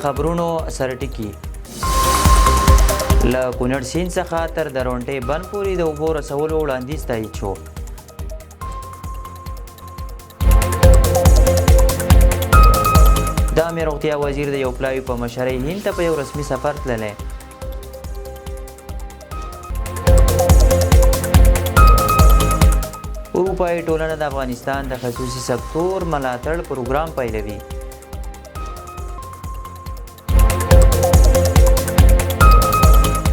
خبرونو سرټکي. له کونړ سیند څخه تر درونټې بند پورې د اوبو رسولو وړاندیز تایید شو. د عامې روغتیا وزیر د یو پلاوي په مشرۍ هند ته په یو رسمي سفر تللی. اروپایي ټولنه د افغانستان د خصوصي سکتور ملاتړ پروګرام پیلوي.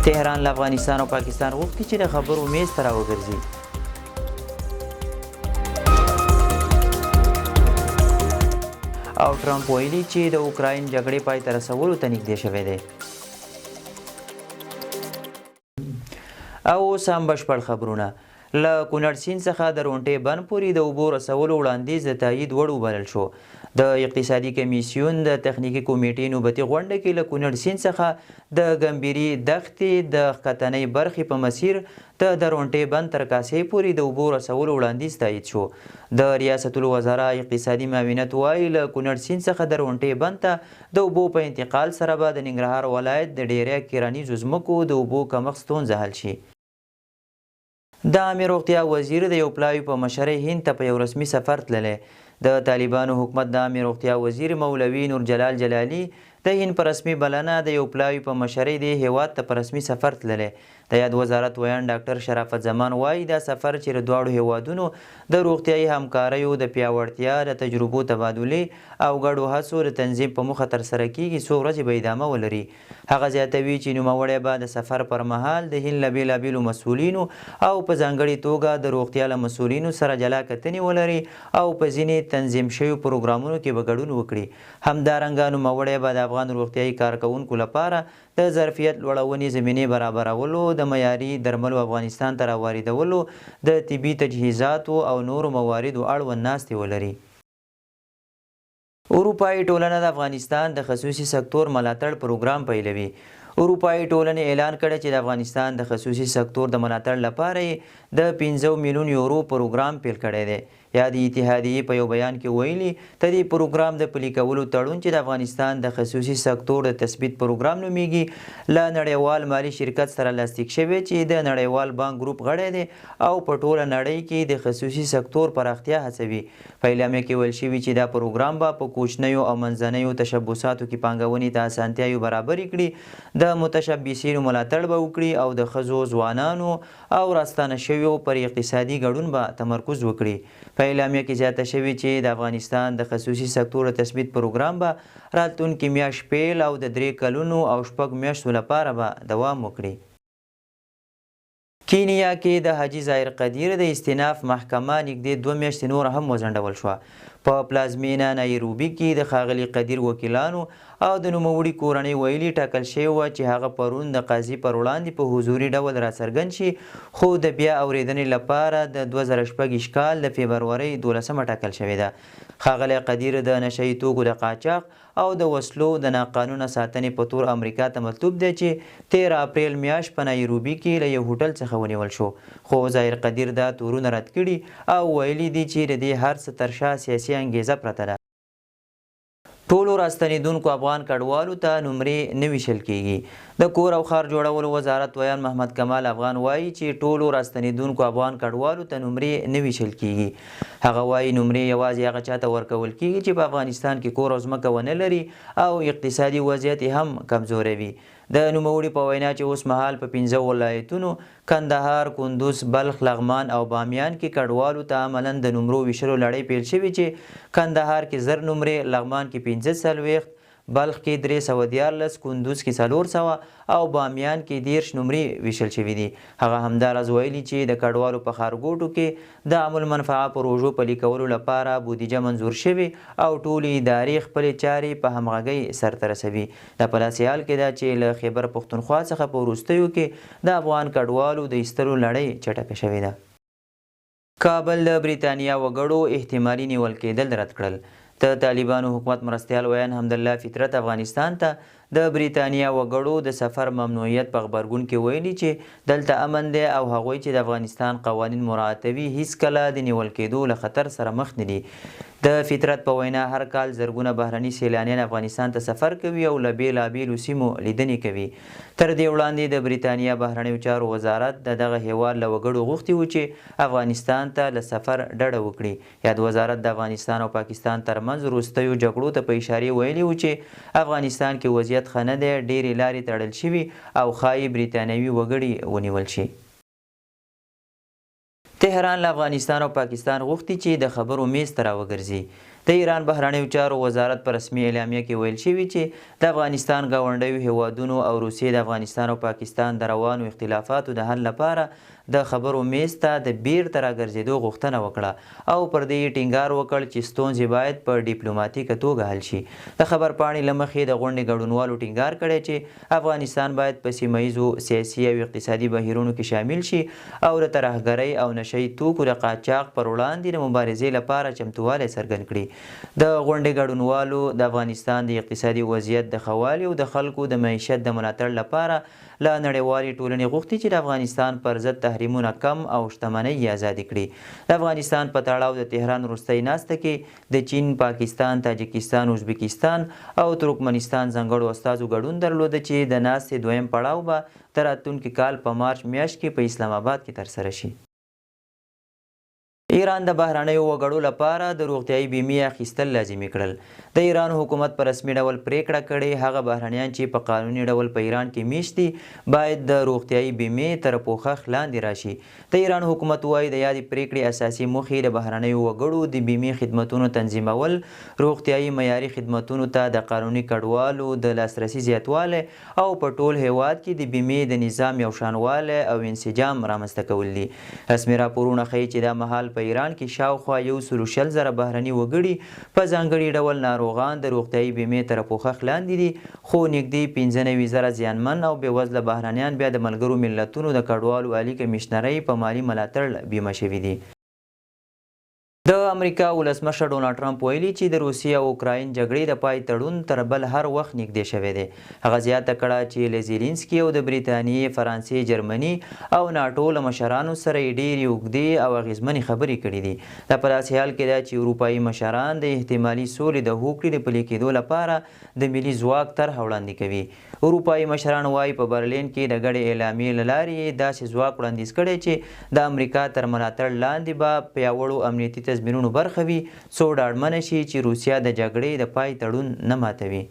تهران له افغانستان او پاکستان غوښتي چې د خبرو میز ته راوګرځي. او ټرمپ ویلي چې د اوکراین جګړې پای ته رسولو ته نږدې شوی دی. او اوس هم بشپړ خبرونه. له کونړ سیند څخه د رونټې بند پورې د اوبو رسولو وړاندیز د تایید وړ وبلل شو. د اقتصادي کمیسیون د تخنیکي کمیټې نوبتي غونډه کې له کونړ سیند څخه د ګمبیري دښتې د ښکتنۍ برخې په مسیر د درونټې بند تر کاسې پورې د اوبو رسولو وړاندیز تایید شو. د ریاست الوزرا اقتصادي معاونت وايي، له کونړ سیند څخه درونټې بند ته د اوبو په انتقال سره به د ننګرهار ولایت د ډېری کرنیزو ځمکو د اوبو کمښت ستونزه حل شي. د عامې روغتیا وزیر د یو پلاوي په مشرۍ هند ته په یو رسمي سفر تللی. د طالبانو حکومت د عامې روغتیا وزیر مولوي نورجلال جلالي د هند په رسمي بلنه د یو پلاوي په مشرۍ دې هېواد ته په رسمي سفر تللی. د یاد وزارت ویاند ډاکټر شرافت زمان وايي، دا سفر چې د دواړو هېوادونو د روغتیايي همکاریو د پیاوړتیا، د تجربو تبادلې او ګډو هڅو د تنظیم په موخه ترسره کېږي، څو ورځې به ادامه ولري. هغه زیاتوي چې نوموړی به د سفر پر مهال د هند له بېلابېلو مسؤلینو او په ځانګړې توګه د روغتیا له مسؤلینو سره جلا کتنې ولري او په ځینې تنظیم شویو پروګرامونو کې به ګډون وکړي. همدارنګه نوموړی به د افغان روغتیايي کارکوونکو لپاره د ظرفیت لوړونې زمینې برابرولو، د معیاري درملو افغانستان ته راواردولو، د طبي تجهیزاتو او نورو مواردو اړوند ناستې ولري. اروپايي ټولنه د افغانستان د خصوصي سکتور ملاتړ پروګرام پیلوي. اروپايي ټولنې اعلان کړی چې د افغانستان د خصوصي سکتور د ملاتړ لپاره یې د 5 میلیون یورو پروګرام پیل کړی دی. یادې اتحادیې په یو بیان کې ویلي، د دې پروګرام د پلي کولو تړون چې د افغانستان د خصوصي سکتور د تثبیت پروګرام نومېږي، له نړیوال مالي شرکت سره لاسلیک شوی چې د نړیوال بانک ګروپ غړی دی او په ټوله نړۍ کې د خصوصي سکتور پراختیا هڅوي. په اعلامیه کې ویل شوي چې دا پروګرام به په کوچنیو او منځنیو تشبثاتو کې پانګونې ته اسانتیاوې برابرې کړي، د متشبثینو ملاتړ به وکړي او د ښځو، ځوانانو او راستانه شویو پر اقتصادي ګډون به تمرکز وکړي. په اعلامیه کې زیاته شوې چې د افغانستان د خصوصي سکتور د تثبیت پروګرام به راتلونکې میاشت پیل او د 3 کلونو او 6 میاشتو لپاره به دوام وکړي. کینیا کې د حاجي ظاهر قدیر د استیناف محکمه نږدې 2 میاشتې نوره هم وځنډول شوه. په پلازمینه نایروبي کې د ښاغلي قدیر وکیلانو او د نوموړي کورنۍ ویلي، ټاکل شوې وه چې هغه پرون د قاضي پر وړاندې په حضوري ډول راڅرګند شي، خو د بیا اورېدنې لپاره د 2026 کال د فبرورۍ 12 ټاکل شوې ده. ښاغلی قدیر د نشه یي توکو د قاچاق او د وسلو د ناقانونه ساتنې په تور امریکا ته مطلوب دی چې تېره اپریل میاشت په نایروبي کې له یو هوټل څخه ونیول شو. خو ظاهر قدیر دا تورونه رد کړي او ویلي دي چې د دې هر څه تر شا سیاسي انګېزه پرته ده. ټولو راستنېدونکو افغان کډوالو ته نمرې نه ویشل کېږي. د کور او ښار جوړولو وزارت ویاند محمد کمال افغان وايي چې ټولو راستنېدونکو افغان کډوالو ته نمرې نه ویشل کېږي. هغه وايي، نمرې یوازې هغه چا ته ورکول کېږي چې په افغانستان کې کور او ځمکه ونه لري او اقتصادي وضعیت یې هم کمزوری وي. د نوموړي په وینا چې اوس مهال په 5 ولایتونو کندهار، کندوز، بلخ، لغمان او بامیان کې کډوالو ته عملاً د نمرو ویشلو لړۍ پیل شوې چې کندهار کې 1000 نمرې، لغمان کې 45، بلخ کې 313، کندوز کې 400 او بامیان کې 30 نمرې ویشل شوې دي. هغه همداراز ویلي چې د کډوالو په ښارګوټو کې د عام المنفعه پروژو پلي کولو لپاره بودیجه منظور شوې او ټولې ادارې خپلې چارې په همغږۍ سرته رسوي. دا په داسې حال کې ده چې له خیبر پښتونخوا څخه په وروستیو کې د افغان کډوالو د ایستلو لړۍ چټکه شوې ده. کابل د بریتانیا وګړو احتمالي نیول کېدل رد کړل. د طالبانو حکومت مرستیال ویاند حمدالله فطرت افغانستان ته د بریتانیا وګړو د سفر ممنوعیت په غبرګون کې ویلي چې دلته امن دی او هغوی چې د افغانستان قوانین مراعتوي هیڅکله د نیول کېدو له خطر سره مخ نه دي. د د فطرت په وینا، هر کال زرګونه بهرني سیلانیان افغانستان ته سفر کوي او له بېلابېلو سیمو لیدنې کوي. تر دې وړاندې د بریتانیا بهرنیو چارو وزارت د دغه هېواد له وګړو غوښتي وو چې افغانستان ته له سفر ډډه وکړي. یاد وزارت د افغانستان او پاکستان ترمنځ وروستیو جګړو ته په اشارې ویلي وو چې افغانستان کې وضعیت ښه نه دی، ډېرې لارې تړل شوي او ښايي بریتانوي وګړي ونیول شي. تهران له افغانستان او پاکستان غوښتي چې د خبرو میز ته راوګرځي. د ایران بهرنیو چارو وزارت په رسمي اعلامیه کې ویل شوي چې د افغانستان ګاونډیو هېوادونو او روسیې د افغانستان او پاکستان د روانو اختلافاتو د حل لپاره د خبرو میز ته د بیرته راګرځېدو غوښتنه وکړه او پر دې یې ټینګار وکړ چې ستونزې باید په ډیپلوماتیکه توګه حل شي. د خبرپاڼې له مخې، د غونډې ګډونوالو ټینګار کړی چې افغانستان باید په سیمه ییزو سیاسي او اقتصادي بهیرونو کې شامل شي او د ترهګرۍ او نشه یي توکو د قاچاق پر وړاندې د مبارزې لپاره چمتووالی څرګند کړي. د غونډې ګډونوالو د افغانستان د اقتصادي وضعیت د ښه والي او د خلکو د معیشت د ملاتړ لپاره له نړیوالې ټولنې غوښتي چې د افغانستان پر ضد تحریمونه کم او شتمنۍ یې ازادې کړي. د افغانستان په تړاو د تهران وروستۍ ناسته کې د چین، پاکستان، تاجکستان، ازبیکستان او ترکمنستان ځانګړو استازو ګډون درلود چې د ناستې دویم پړاو به د راتلونکي کال په مارچ میاشت کې په اسلام اباد کې ترسره شي. ایران د بهرنیو وګړو لپاره د روغتیايي بیمې اخیستل لازمي کړل. د ایران حکومت په رسمي ډول پرېکړه کړې، هغه بهرنیان چې په قانوني ډول په ایران کې میشت دي، باید د روغتیايي بیمې تر پوښښ لاندې راشي. د ایران حکومت وايي، د یادې پرېکړې اساسي موخې د بهرنیو وګړو د بیمې خدمتونو تنظیمول، روغتیايي معیاري خدمتونو ته د قانوني کډوالو د لاسرسي زیاتوالی او په ټول هېواد کې د بیمې د نظام یوشانوالی او انسجام رامنځته کول دي. رسمي راپورونه ښيي چې دا مهال په ایران کې شاوخوا یو سلو 20 زره بهرني وګړي په ځانګړي ډول ناروغان د روغتیايي بیمې تر پوښښ لاندې دي، خو نږدې 95 زره زیانمن او بېوزله بهرنیان بیا د ملګرو ملتونو د کډوالو عالي کمېشنرۍ په مالي ملاتړ بیمه شوي دي. د امریکا ولسمشر ډونالد ټرمپ ویلي چې د روسیې او اوکراین جګړې د پای تړون تر بل هر وخت نږدې شوی دی. هغه زیاته کړه چې له زیلینسکي او د بریتانیې، فرانسې، جرمني او ناټو له مشرانو سره یې ډېرې اوږدې او اغېزمنې خبرې کړې دي. دا په داسې حال کې ده چې اروپايي مشران د احتمالي سولې د هوکړې د پلي کېدو لپاره د ملي ځواک طرحه وړاندې کوي. اروپايي مشران وايي، په برلین کې د ګډې اعلامیې له لارې یې داسې ځواک وړاندیز کړی چې د امریکا تر ملاتړ لاندې به پیاوړو امنیتي تضمینونو برخه وي، څو ډاډمنه شي چې روسیه د جګړې د پای تړون نه ماتوي.